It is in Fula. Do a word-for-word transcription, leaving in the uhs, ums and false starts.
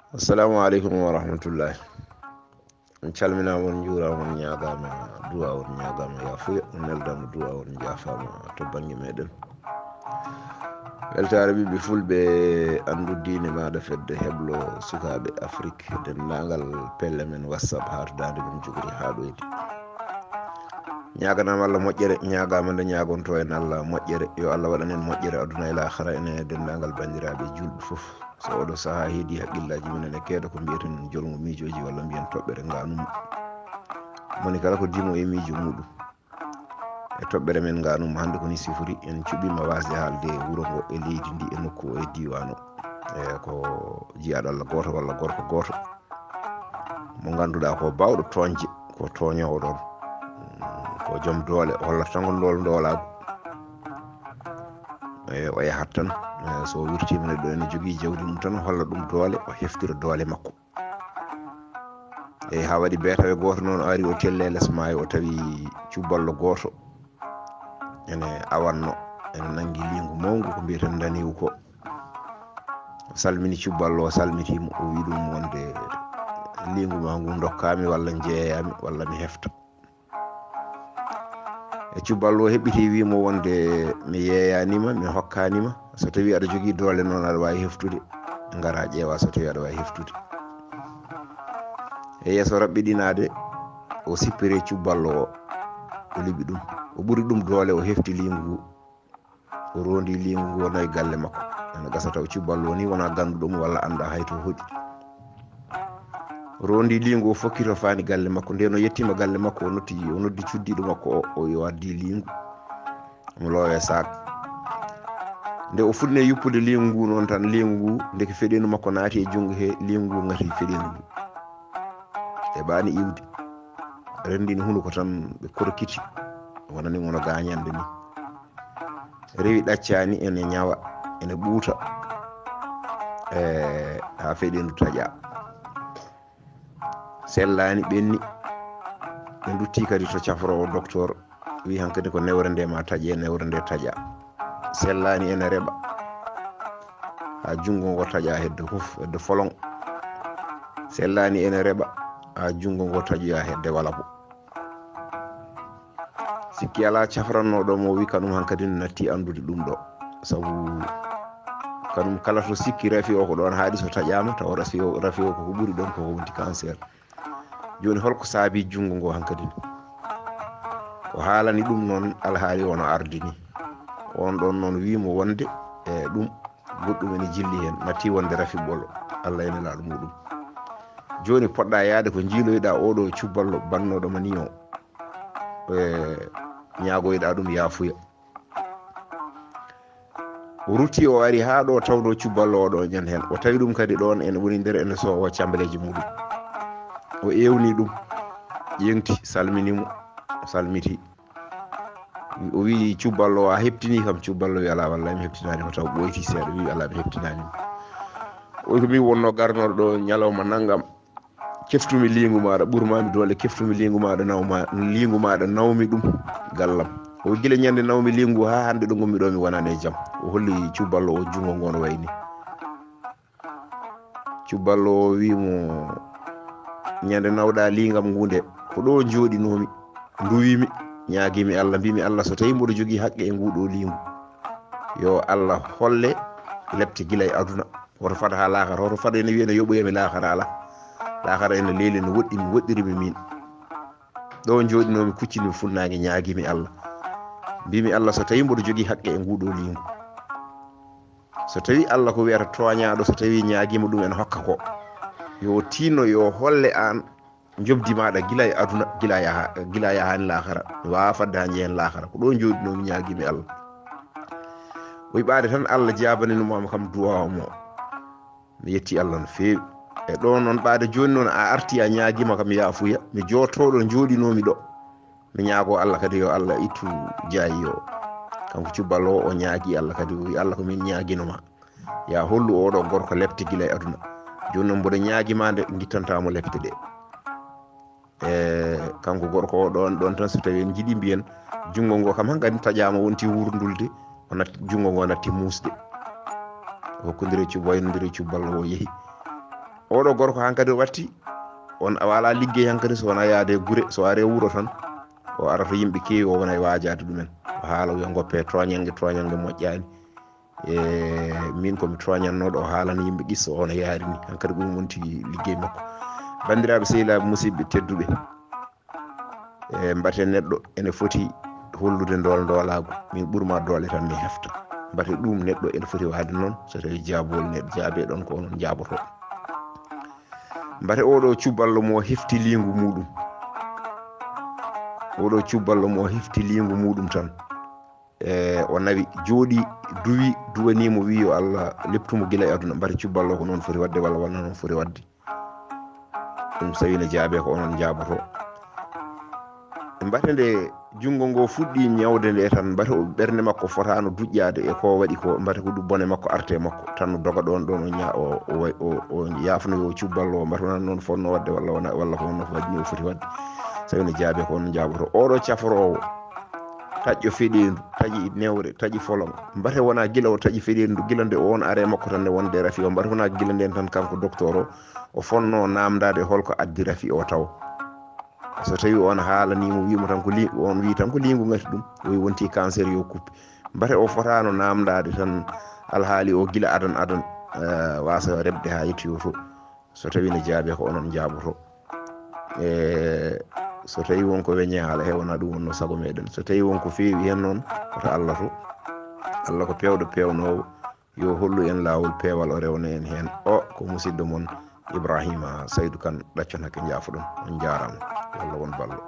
Assalamu aleykum wa rahmatullahi. On calminaama, on njuuraama, on ñaagaama du'a, on ñaagaama yaafuya, on neldaama du'a, on njaafaama to bannge meɗen. Weltaare ɓiɓɓe fulɓe, anndu diine maaɗa fedde heblo sukaaɓe Afrik, denndaangal pelle men WhatsApp haa to daande men jogori haa ɗoyde. Ñaaganaama Allah moƴƴere, ñaagaama nde ñaagonto en Allah moƴƴere. Yo Allah waɗan en moƴƴere aduna e laakhara, ene denndaangal banndiraaɓe juulɓe fof. So oɗo sahaa heedi haqqillaaji mum ene keeda ko mbiyeten jolngo miijooji walla mbiyen toɓɓere ngaanum. Moni kala ko dimo e miijo muɗum. E toɓɓere men ngaanum hannde ko ni sifori, en cuɓiima waasde haalde wuro ngo e leydi ndi e nokku o e diiwaan o. E ko jiyaaɗo Allah gooto walla gorko gooto mo ngannduɗaa ko baawɗo tooñde, ko tooñoowo ɗoon. Mm, ko joom doole, o hollata tan ko ndool ndoolaagu. E o yahat tan, e so wirtiima neɗɗo ene jogii jawdi mum tan, o holla ɗum doole, o heftira doole makko. Eyi, haa waɗi beetawe gooto noon ari, o telli e les maayo, o tawi cubballo gooto ene awanno, ene nanngi liingu mawngu ko mbiyeten ndaniwu ko. O salmini cubballo, o salmitiimo, o wi ɗum wonde liingu ma ngu ndokkaami walla njeeyaami walla mi hefta. E cubballo o heɓɓiti wiimo wonde mi yeeyaanima, mi hokkaanima. So tawi aɗa jogii doole noon aɗa waawi heftude, ngara ƴeewa so tawi aɗa waawi heftude. E yeeso raɓɓiɗinaade, o sippiri cubballo o, o liɓi ɗum. O ɓuri ɗum doole, o hefti liingu ngu. O rondi liingu ngu wona e galle makko. Ene gasa taw cubballo o ni wona ganduɗo mo walla annda hay to hoɗi. O rondi liingu o fokkito faani galle makko. Nden o yettima galle makko, o notti, o noddi cuddiɗo makko o, o yo addi liingu. Omo loowe saak. Nde o fuɗɗi yuppude liingu ngu noon tan, liingu ngu, ndeke feɗendu makko naati e junngo he, liingu ngu ngati feɗendu ndu. Ɓe ɓaani iwde. Renndini hunuko tan, ɓe korkiti. Wonani wona gaañande ni. Rewi ɗaccani, ene ñawa, ene ɓuuta. E, haa feɗendu taƴa. Sellaani, ɓenni. Ɓe ndutti kadi to cafroowo docteur. Wi hankadi ko newre nde ma taƴe, newre nde taƴa. Sellaani, ene reɓa. Haa junngo ngo taƴa hedde fof, hedde folon. Sellaani, ene reɓa. Haa junngo ngo taƴoya hedde wala bo. Sikki alaa, cafrannooɗo mo wi kanum hankadi no natti anndude ɗum ɗo. Sabu kanum kala to sikki rafi o ko ɗoon haaɗi so taƴaama, tawa rafi o, rafi o ko ko ɓuri ɗoon ko wonti cancer. Jooni holko saabi junngo ngo hankadi? O haalani ɗum noon alhaali o no ardini. On ɗoon noon wiimo wonde e ɗum goɗɗum ene jilli heen, natti wonde rafi ɓolo, Allah e nelaaɗo muɗum. Jooni poɗɗa yaade ko njiiloyɗa oɗo cubballo bannooɗo ma ni o, e ñaagoyɗa ɗum yaafuya. O rutti, o ari haa ɗo tawɗo cubballo o ɗo ñande heen. O tawi ɗum kadi ɗoon ene woni nder, ene soowa cambaleeji muɗum. O ewni ɗum, ƴeeŋti, salmini mo, o salmiti. O wi cubballo o, "A heptini kam?" Cubballo wi, "Alaa, wallaahi mi heptinaani mo." Taw ɓooyti seeɗa, wi, "Alaa, mi heptinaani mo." O wi, "Ko min wonno garnooɗo ɗo ñalawma nanngam. Keftumi liingu maaɗa, ɓurmaami doole, keftumi liingu maaɗa, nawma, liingu maaɗa, nawmi ɗum gallam." O wi, "Gila ñande nawmi liingu haa hannde ɗo ngonmi ɗo, mi wonaani e jam." O holli cubballo o junngo ngo no wayni. Cubballo o wi mo, "Ñande nawɗa liingam ngu nde, ko ɗo njooɗinoomi, nduwimi, ñaagimi Allah, mbimi Allah, so tawi mboɗo jogii haqqe e ngu ɗo liingu, yo Allah holle lepte gila e aduna. Hoto fad haa laakara, hoto fad ene wiya ene yoɓoyami laakara, alaa. Laakara ene leeli, no woɗɗi, mi woɗɗirimi min. Ɗo njooɗinoomi, kuccini mi funnaange, ñaagimi Allah. Mbimi Allah, so tawi mboɗo jogii haqqe e ngu ɗo liingu. So tawi Allah ko wiyata tooñaaɗo, so tawi ñaagiima ɗum ene hokka ko. Yo tinno, yo holle aan njobdi maaɗa gila e aduna, gila yaha, gila yahaani laakara. Mi waawa fadde haa njehen laakara. Ko ɗo njooɗinoomi, ñaagimi Allah." O wi ɓaade tan Allah jaabaninoma kam duwaawa mo. Mi yetti Allah no feewi. E ɗo noon ɓaade jooni noon a arti a ñaagiima kam yaafuya. Mi jooɗotooɗo njooɗinoomi ɗo. Mi ñaago Allah kadi yo Allah ittu jaayi o. Kanko cubballo o, o ñaagi Allah kadi, o wi, "Allah, ko min ñaaginoma. Ya hollu oɗo gorko lepte gila e aduna. Jooni noon mboɗo ñaagima nde, ngittantamo lepte ɗe." E kanko gorko o ɗon, ɗon tan so tawi en jiiɗi mbiyen, junngo ngo kam hankadi taƴama wonti wurdulde, o nat-, junngo ngo natti muusde. O hokkondiri cub-, waynondiri cubballo o yehi. Oɗo gorko hankadi o watti, on a wala liggey hankadi, so wona yaade gure, so are wuro tan, o ara to yimɓe keewi, o wona e waajaade ɗumen, o haala wiya ngoppe toñange, toñange moƴƴaani. E min komi toñannoɗo, o haalana yimɓe qissa, o no yaari ni. Hankadi ɗum wonti liggey makko. Bandiraɓe, sehilaaɓe, musidɓe tedduɓe, e mbate neɗɗo ene foti hollude ndol ndolagu, min ɓurma doole tan mi hefta. Mbate ɗum neɗɗo ene foti waade noon, so tawi jaabol neɗɗo jaabe ɗon ko onon jaaboto. Mbate oɗo cubballo mo hefti lingu muɗum, oɗo cubballo mo hefti lingu muɗum tan, e o nawi jooɗi, duwi, duwanimo, wi yo Allah leptumo gila e aduna. Mbate cubballo ko noon foti wadde walla wona noon foti wadde? Ɗum so tawi ne jaabe ko onon jaaboto. Mbate nde junngo ngo fuɗɗi ñawde nde tan, mbate o ɓernde makko fotano duƴƴaade e ko waɗi ko, mbate ko ɗum bone makko arte makko tan, no doga ɗon ɗon, o ña-, o, o, o, o yaafno yo cubballo o, mbate wona noon fotno wadde walla wona, walla ko wonno ko waɗi ni o foti wadde. So tawi ne jaabe ko onon jaaboto. Oɗo cafroowo, taƴƴo feɗeendu, taƴi newre, taƴi folon. Mbate wona gila o taƴi feɗeendu, gila nde o on are makko tan nde wonde rafi o, mbate wona gila nden tan kanko docteur o, o fonno namdade holko addi rafi o taw. So tawi on haalanimo, wimo tan ko li-, on wi tan ko lingu ngati ɗum, o wi wonti cancer yo kuppe. Mbate o fotano namdade tan alhaali o gila adan adan, eh, wasa rebde ha yettoyo to. So tawi ne jaabe ko onon jaaboto. E so tawi won ko weñe haala he, wona ɗum wonno sago meɗen. So tawi won ko feewi hen noon, koto Allah to. Allah ko pewɗo pewnowo, yo hollu en laawol peewal, o rewna en heen. O ko musidɗo mon Ibrahima Saydu Kan, ɗaccon hakke, njaafoɗon. On njaaraama. Yo Allah won ballo.